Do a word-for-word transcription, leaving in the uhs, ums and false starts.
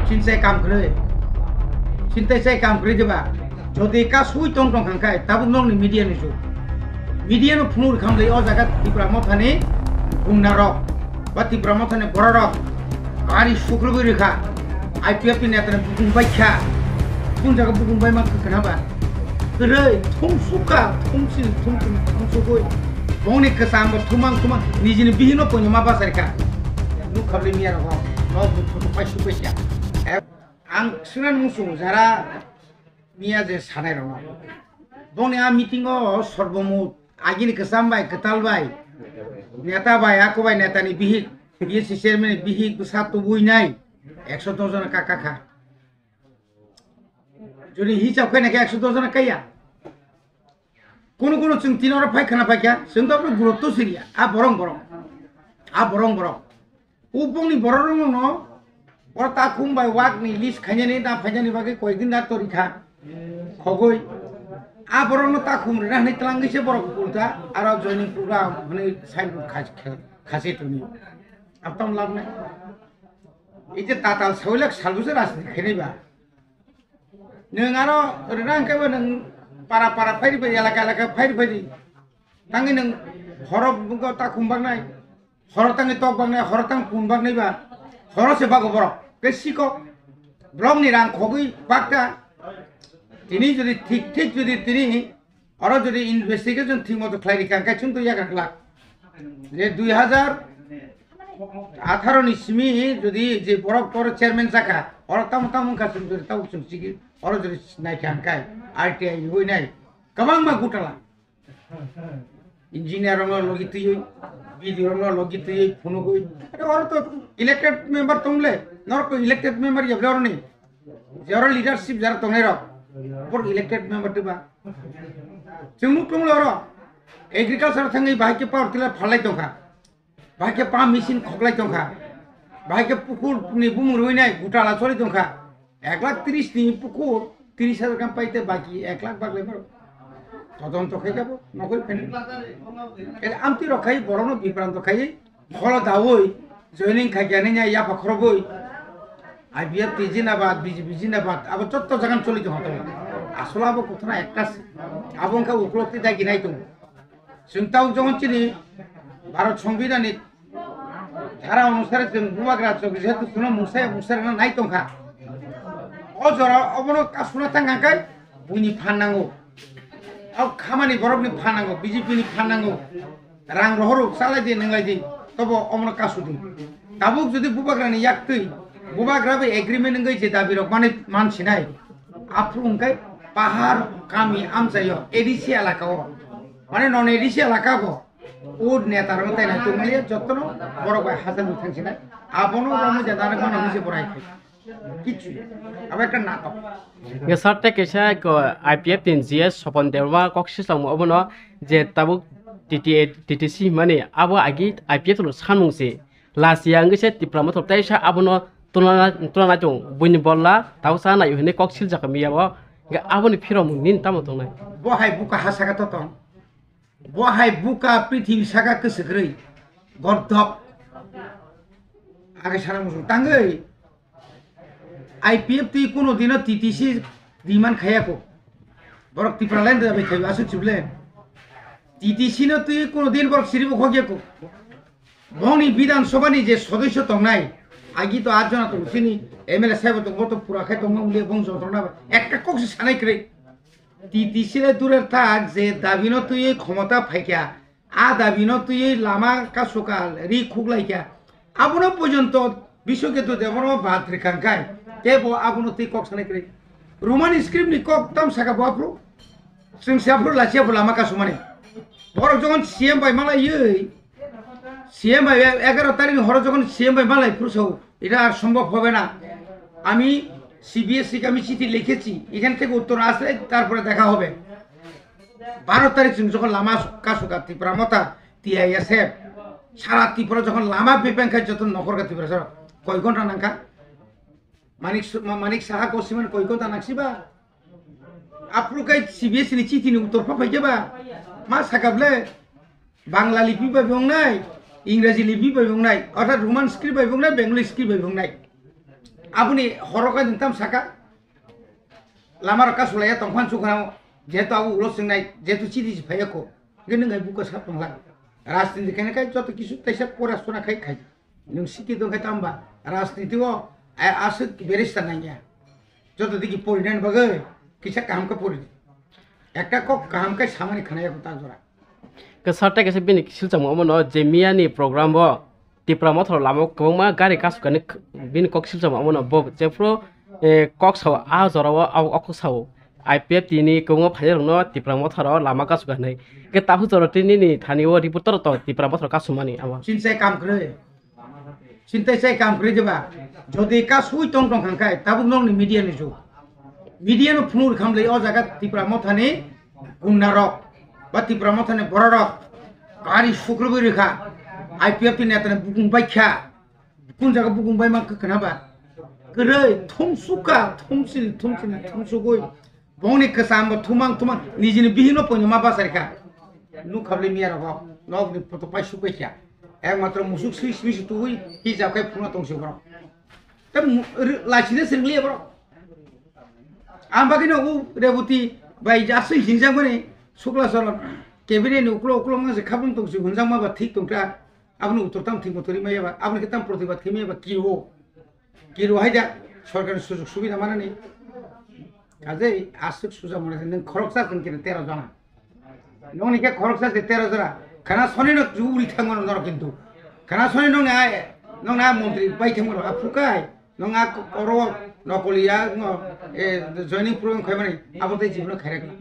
Sintai kam kwrwi. Sintai sai kam kwrwi diba? Jodi ka sui tong tong khan khai, tabuk nokni media ni jug. Media no phunuk rwkha mlai o jaga Tipra Mothani gungna rok ba Tipra Mothani borok rok bari sukrubui rwkha. I P F T ni neta ni bukung bai kha. Kun jaga bukung bai ma khna ba? Kwrwi thum suka, thum si, thum thum, thum sugui. Bongni kwcham bo thumang thumang nijini bihino poino ma basai kha. Nuk khabli miya rok no bukung bai subai kha. Ang swngna nung sung jara miya je sanai rok no. Bongni a meeting o sorbomut agini kwcham bai kwtal bai neta bai ako bai neta ni bihik B S C chairman ni bihik bwsa tubui nai ekso dos jona ka ka kha. Jodi hisab khai nai khe ekso dos jona kaiya. Kunu kunu chwng tini oro phai khana phai kha, chwng to gurutto siriya. A borong borong. A borong borong. Upongni borok rokno no, oro takhum bai wak ni list khainani na phainani bagwi koyekdin da tori kha. Khogoi. A borok no takhum rina hwnwi twlangwi se borok ulta aro joining program hwnwi signboard khas-, khasi toni. Abtam lab nai. Ije tatal sawilak salbusa rajniti khainai ba. Nwng aro rina hwnkhe bo nwng para para phairi phairi, elaka elaka phairi phairi. Tangwi nwng horo wngkha takhum baknai, horo tangwi tok baknai, horo tang pun baknai ba, horo se bago borok. Ke siko block ni rang khogwi bakta. Tini jodi thik thik jodi tini oro jodi investigation thik moto khlai rikha, hwnkhe chwng to yagra glak. Je dui hazar atharo ni simi jodi je borok oro chairman jakha, oro tamo tamo wngkha chwng jodi tabuk chwng sigi, oro jodi naikha hwnkhe R T I hui nai. Kwbangma gutala. Engineer rokno logi twiwi, B D O rokno logi twiwi phunugwi. Are oro to elected member tongle, norok to elected member yable oroni. Je oro leadership jara tongnai rok, bor elected member diba. Chwng nuk tonglo oro. Agriculture thangwi bahai khe power tiller phalai tongkha. Bahai khe pump machine khoklai tongkha. Bahai khe pukur ni bumung rwinai gutala choli tongkha. Ek lakh tris ni pukur tris hajar kam paite baki ek lakh baglai maro. Todonto khai jabo, nokoi phene. Ele amtwi rok khai borokno bibranto khai kholo dawi joining khai khe nanya yapha khoroboi. I P F T jindabad, B J P jindabad, abo jotto jagan choli tongkha. Asole abo kothona ekta se. Abo wngkha uklok tei dagi nai tongo. Chwng tau jokon chini Bharat Songbidan ni dhara onusare chwng bubagra chwng jehetu chwngno mungsa ya mungsa rwna nai tongkha. O jora obono kasuna thang hwnkhe buini phan nango. O khamani borokni phan nango, B J P ni phan nango. Rang rohoro chalai di, nwnglai di, tobo omono kasu di. Tabuk jodi bubagra ni yak twi, bubagra bai agreement wngwi je dabi rok mani man sinai, aphuru hwnkhe pahar kami amchaio A D C elaka o, mane non A D C elaka bo, o neta rok tai nai tongmani jotono borok bai hajan thang sinai, abono omo jada rok mano hwnse borai khai. Kichu, abo ekta natok. Nge sarte kaisa ko I P F ni G S Sopon Debbarma kok sislangmo obono je tabuk T T A, T T C himani abo agi I P F no sanmung se. Last year wngwi se Tipra Motha teisa abono tulana, tulana chung buini bolla tabuk cha nai hwnwi kok siljak miya bo. Nge aboni phiromung nini tamo tongnai? Bo hai buka ha saka to tong. Bo hai buka prithibi saka kwswkrwi. Gordok. Age sana musung tangwi. I P F twi kuno dino T T C demand khayako. Borok Tipraland da bai khayo aswk chible. T T C no twi kuno din borok siribo khokyako. Bongni Bidhan Sabha ni je sodosyo tongnai, agi to at jona tongo chini M L A saibo tongo, to pura khai tongma uli bong jontona ba. Ekta kok se sanai kwrwi. T T C le durer thak je dabi no twi khomota phaikya, a dabi no twi lama kasuka ri khuklaikya. Abono porjonto Biswaketu Debbarma bad rikha khai, kebo abono twi kok sanai kwrwi. Roman script ni kok tam saka bo aphuru. Chwng se aphuru lachi aphuru lama kasumani. Borok jokon C M bai malaiwi, C M bai এগারো তারিখ horo jokon C M bai malai phuru sao, এটা আর সম্ভব হবে না। আমি সিবিএসসি কে আমি চিঠি লিখেছি, এখান থেকে উত্তর আসলে তারপরে দেখা হবে। বারো তারিখ chwng jokon lama kasuka Tipra Motha, T I S F, sara Tripura jokon lama bepeng khai joto nokhor ka Tripura sara koi ghonta nangkha? Manik Su-, Ma-, Manik Saha ko siman koi ghonta nangsiba? Aphuru khai C B S E ni chithi ni uttor pha phaikhe ba? Ma sakable Bangla lipi bai bo wngnai, Ingraji lipi bai bo wngnai, orthat Roman script bai bo wngnai, Bengali script bai bo wngnai. Aboni horo kai nwng tam saka. Lama rok kasulaiya tongphan chukhanao, jehetu abo ulo swngnai, jehetu chiti si phaiya kho. Hingke nwng hai buka sap tongla. Rajniti khaina kai joto kisu taisa pora sona khai khai. Nwng sikhi tong khai tamba. Rajniti o, a-, aswk barrister nangya. Joto digi porinani bagwi kisa kaham khe pori di. Ekta kok kaham khe samani khnaya ta jora. Kwchar tei kaisa bini silchamo omono je miyani program o Tipra Motha lama o kwbangma gari kasukani k-, bini kok silchamo omono bo jephuru, eh, kok sao a jora o abo o kok sao I P F T ni kwbangma phainairokno Tipra Motha lama kasukani. Ke tabuk jora tei nini thani o reporter to Tipra Motha kasumani abo. Sinchai kam kwrwi. Sintai sai kam kwrwi diba? Jodi ka sui tong tong khang khai, tabuk nokni media ni jug. Media no phunuk khamlai o jaga Tipra Motha ni gunda rok ba Tipra Motha ni borok rok kari sukrubui rikha. I P F T ni neta ni bukung bai kha. Kun jaga bukung bai ma khna ba? Kwrwi thumsuka, thumsil, thumsil, thumsugui. Bongni kwcham bo thumang thumang nijini bihikno poino ma bachari kha. Nuk khabli miya rogo, nokni photo pai suk bai kha. Ekmatro musuk sui sui se tugui hijab khai phunukna tong se borok. Te mu-, ri-, laisine sirgliya borok. Ang bagwi no u Reboti bai asui hinjak mani Sukla Soron. Cabinet ni uklo uklo ma se khabung tong se hunjak ma ba thik tong kha. Aboni uttor tam thik motori maya ba, aboni khe tam protibad khe maya ba kiro. Kiro hai da, sorkar ni sujug subida manani. Kajei aswk suja mone nwng khoroksa chwng kini tero jona. Nokni khe khoroksa se tero jora. Khana soni no juri thangmano norok kintu. Khana soni nokni a, nokni a montri bai thangmano a phukai. Nong a oro nokoli ya no, eh, joining program khaimani abo tei jibono khairek na.